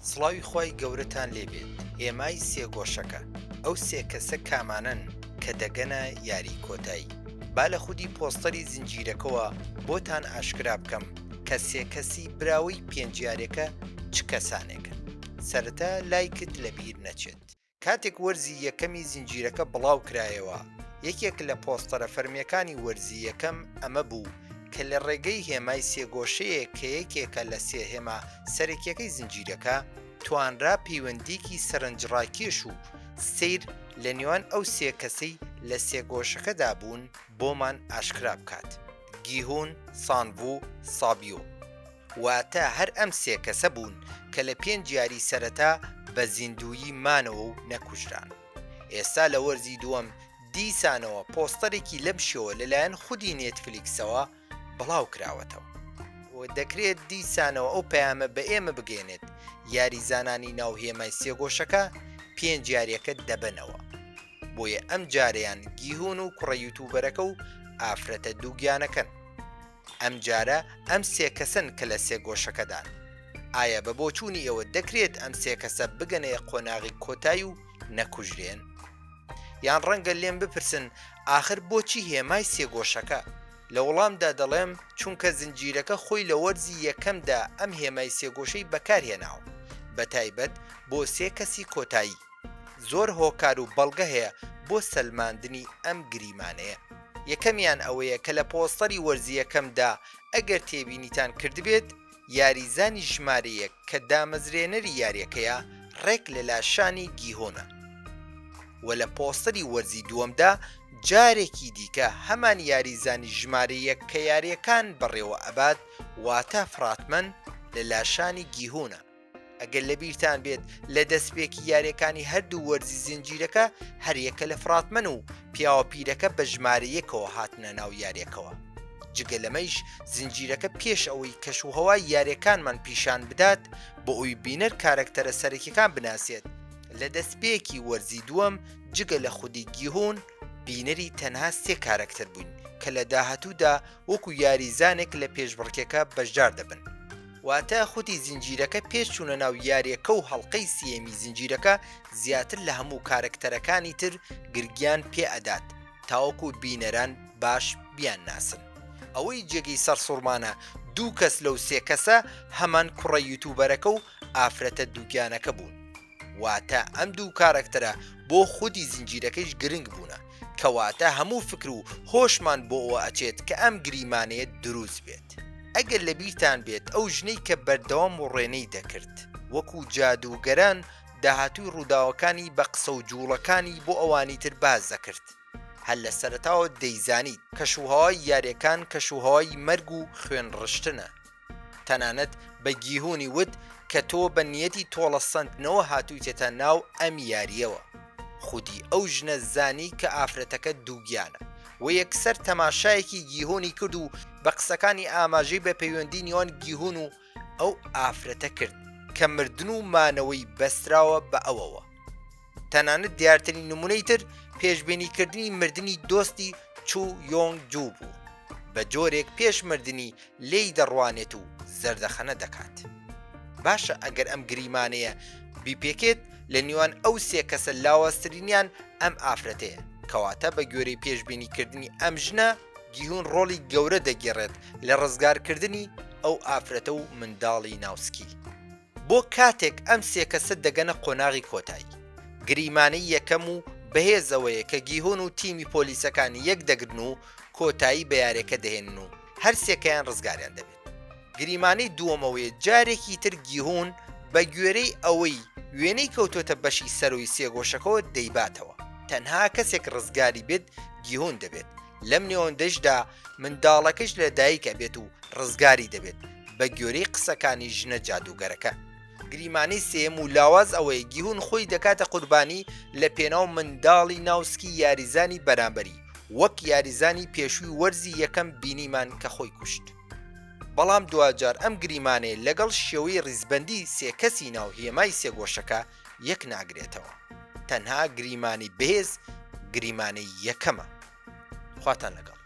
سڵاوی خوای گەورەتان لێبێت هێمای سێگۆشەکە ئەو سێ کەسە کامانەن کە دەگەنە یاری کۆتایی با لە خودی پۆستەری زنجیرەکەوە بۆتان ئاشکرا بکەم کە سێ کەسی براوەی پێنج یاریەکە چ کەسانێکن سەرەتا لایکت لەبیر نەچێت. کاتێک وەرزی یەکەمی زنجیرەکە بڵاوکرایەوە، یەکێک لە پۆستەرە فەرمییەکانی وەرزی یەکەم ئەمە بوو کە لە ڕێگەی هێمای سێگۆشەیەک کە یەکێکە لە سێ هێما سەرەکییەکەی زنجیرەکە، توانرا پەیوەندییەکی سەرنجڕاکێش و سەیر لە نێوان ئەو سێ کەسەی لە سێگۆشەکەدا بوون بۆمان ئاشکرا بکات، گیهون، سانڤو، سابیۆ. واتە هەر ئەم سێ کەسە بوون کە لە پێنج یاری سەرەتا بە زیندوویی مانەوە و نەکوژران. ئێستا لە وەرزی دووەم دیسانەوە پۆستەرێکی لەم شێوە لەلایەن خودی نێتفلیکسەوە بڵاو کراوەتەوە. و دەکرێت دیسانەوە ئەو پەیامە بە ئێمە بگەیەنێت یاریزانانی ناو هێمای سێگۆشەکە پێنج یاریەکە دەبەنەوە. بۆیە ئەم جارەیان گیهون و کوڕە یوتوبەرەکە و ئافرەتە دووگیانەکەن. ئەم جارە ئەم سێ کەسەن کە لە سێگۆشەکەدان. ئایا بە بۆچوونی ئێوە دەکرێت ئەم سێ کەسە بگەنە قۆناغی کۆتای و نەکوژرێن؟ یان ڕەنگە لێم بپرسن ئاخر بۆچی هێمای سێگۆشەکە؟ لە وەڵامدا دەڵێم چونکە زنجیرەکە خۆی لە وەرزی یەکەمدا ئەم هێمای سێگۆشەی بەکارهێناوە، بەتایبەت بۆ سێ کەسی کۆتایی. زۆر هۆکار و بەڵگە هەیە بۆ سەلماندنی ئەم گریمانەیە. یەکەمیان ئەوەیە کە لە پۆستەری وەرزی یەکەمدا ئەگەر تێبینیتان کردبێت یاریزانی ژمارە یەک کە دامەزرێنەری یاریەکەیە ڕێک لە لاشانی گیهۆنە و لە پۆستەری وەرزی دووەمدا جارێکی دیکە هەمان یاریزانی ژمارە یەک کە یاریەکان بەڕێوە ئەبات واتە فڕاتمەن لە لاشانی گیهۆنە. ئەگەر لەبیرتان بێت لە دەستپێکی یاریەکانی هەردوو وەرزی زنجیرەکە هەریەکە لە فڕاتمەن و پیاوە پیرەکە بە ژمارە یەکەوە هاتنە ناو یاریەکەوە. جگە لەمەیش زنجیرەکە پێش ئەوەی کەشوهەوای یاریەکانمان پیشان بدات بۆ ئەوی بینەر کارەکتەرە سەرەکیەکان بناسێت، لە دەستپێکی وەرزی دووەم جگە لە خودی گیهون بینەری تەنها سێ کارەکتەر بووین کە لە داهاتوودا وەکو یاریزانێک لە پێشبڕکێکە بەشدار دەبن. واتە خودی زنجیرەکە پێش چوونە ناو یاریەکە و هەڵقەی سیێمی زنجیرەکە زیاتر لە هەموو کارەکتەرەکانی تر گرگیان پێ ئەدات تاوەکو بینەران باش بیانناسن. ئەوەی جێگەی سەرسوڕمانە دوو کەس لەو سێ کەسە هەمان کوڕە یوتوبەرەکە و ئافرەتە دووگیانەکە بوون. واتە ئەم دوو کارەکتەرە بۆ خودی زنجیرەکەیش گرنگ بوونە، کەواتە هەموو فکر و هۆشمان بۆ ئەوە ئەچێت کە ئەم گریمانەیە دروست بێت. ئەگەر لەبیرتان بێت ئەو ژنەی کە بەردەوام وڕێنەی دەکرد، وەکو جادووگەران داهاتووی ڕووداوەکانی بە قسە و جووڵەکانی بۆ ئەوانی تر باس دەکرد، هەر لە سەرەتاوە دەیزانیت کەشوهەوای یاریەکان کەشوهەوای مەرگ و خوێنڕشتنە. تەنانەت بە گیهونی وت کە تۆ بە نیەتی تۆڵە سەندنەوە هاتوویتەتە ناو ئەم یارییەوە. خودی ئەو ژنە زانی کە ئافرەتەکە دووگیانە و یەکسەر تەماشایەکی گیهونی کرد و بە قسەکانی ئاماژەی بە پەیوەندی نێوان گیهون و ئەو ئافرەتە کرد کە مردن و مانەوەی بەستراوە بە ئەوەوە. تەنانەت دیارترین نمونەی تر پێشبینیکردنی مردنی دۆستی چو یۆنگ جو بوو، بە جۆرێک پێش مردنی لێی دەڕوانێت و زەردەخەنە دەکات. باشە ئەگەر ئەم گریمانەیە بیپێکێت لە نێوان ئەو سێ کەسە لاوازترینیان ئەم ئافرەتەیە، کەواتە بە گوێرەی پێشبینیکردنی ئەم ژنە، گیهون ڕۆڵی گەورە دەگێڕێت لە ڕزگارکردنی ئەو ئافرەتە و منداڵی ناوسکی. بۆ کاتێک ئەم سێ کەسە دەگەنە قۆناغی کۆتایی. گریمانەی یەکەم و بەهێز ئەوەیە کە گیهۆن و تیمی پۆلیسەکان یەک دەگرن و کۆتایی بە یاریەکە دەهێنن و هەرسێکەیان ڕزگاریان دەبێت. گریمانەی دووەم ئەوەیە جارێکی تر گیهون بە گوێرەی ئەوەی وێنەی کەوتۆتە بەشی سەرەوەی سێگۆشەکەوە دەیباتەوە. تەنها کەسێک ڕزگاری بێت گیهون دەبێت. لەم نێوەندەشدا منداڵەکەش لە دایک ئەبێت و ڕزگاری دەبێت بە گوێرەی قسەکانی ژنە جادووگەرەکە. گریمانەی سێیەم و لاواز ئەوەیە گیهون خۆی دەکاتە قوربانی لە پێناو منداڵی ناو سکی یاریزانی بەرامبەری وەک یاریزانی پێشووی وەرزی یەکەم بینیمان کە خۆی کوشت. بەڵام دواجار ئەم گریمانەیە لەگەڵ شێوەی ڕیزبەندی سێ کەسی ناو هێمای سێگۆشەکە یەک ناگرێتەوە. تەنها گریمانەی بەهێز گریمانەی یەکەمە. خواتان لەگەڵ.